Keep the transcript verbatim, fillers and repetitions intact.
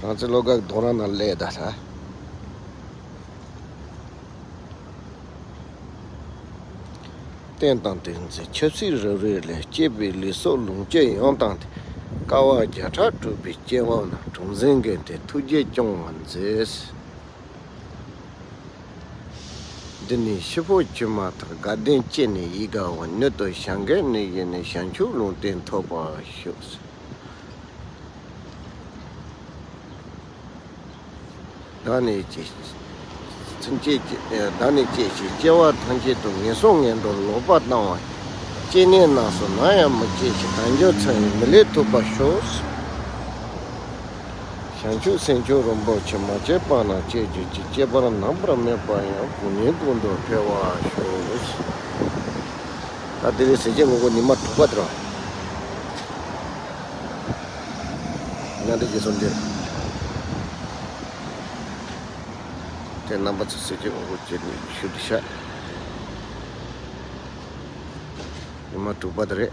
ང་ཚོ་ལོ་འགག་རྡོ་ར་ན་ལས་ད་ལ། རྟེན་དང་དེ་ཚེ་ཆབ་སྲིད་རབ་རིབ་ལས། སྐྱེས་པའི་ལུས་སྲོག་ལོངས་སྤྱོད་ཡོངས་བཏང་སྟེ། དཀའ་བ་བརྒྱ་ཕྲག་སྤྲུགས་པའི་སྐྱེ་བ་ན། གྲུ་འཛིན་རྒན་དེ་ཐུགས་རྗེས་སྐྱོང་བར་མཛོད། འདི་ནི་ཤི་ཕོ་ཁྱིམ་མ་ཐག། དགའ་ལྡན་སྐྱེས་ནས་ཡིད་དགའ་བ། མྱུར་དུ་བྱམས་མགོན་ནི་བཞེས་ནས། བྱང་ཆུབ་ལུང་བསྟན་ཐོབ་པར་ཤོག། བདག་ནི་སྐྱེ། ཚུན་ཆད་ཀྱི་བདག་ནི་སྐྱེ་ཞིང་སྐྱེ་བ་ཐམས་ཅད་དུ། ངན་སོང་ངན་འགྲོར་ལོག་པར་སྣང་བ་ཡི། སྐྱེ་གནས་རྣམས་སུ་ནམ་ཡང་མི་སྐྱེ་ཞིང་། དལ་འབྱོར་ཚེ་ཡི་མི་ལུས་ཐོབ་པར་ཤོག། བྱང་ཆུབ་སེམས་མཆོག་རིན་པོ་ཆེ། མ་སྐྱེས་པ་རྣམས་སྐྱེ་གྱུར་ཅིག། སྐྱེས་པ་རྣམ་པར་སྨིན་པ་ཡང་། ཀུན་ནས་ཀུན་ཏུ་འཕེལ་བར་ཤོག། ད་དེ་རིང་ཟས་བཅད་ངོ་རྒོལ་ཉི་མ་དྲུག་པ་དེ་རེད། མཉམ་འབྲེལ་རྗེས་སུ་འདེབས། དེ་རྣམ་པ་ཚོ་ཟས་བཅད་ངོ་རྒོལ་བྱེད་ནས་ཞུ་འདི་ཤག། ཉི་མ་དྲུག་པ་དེ་རེད།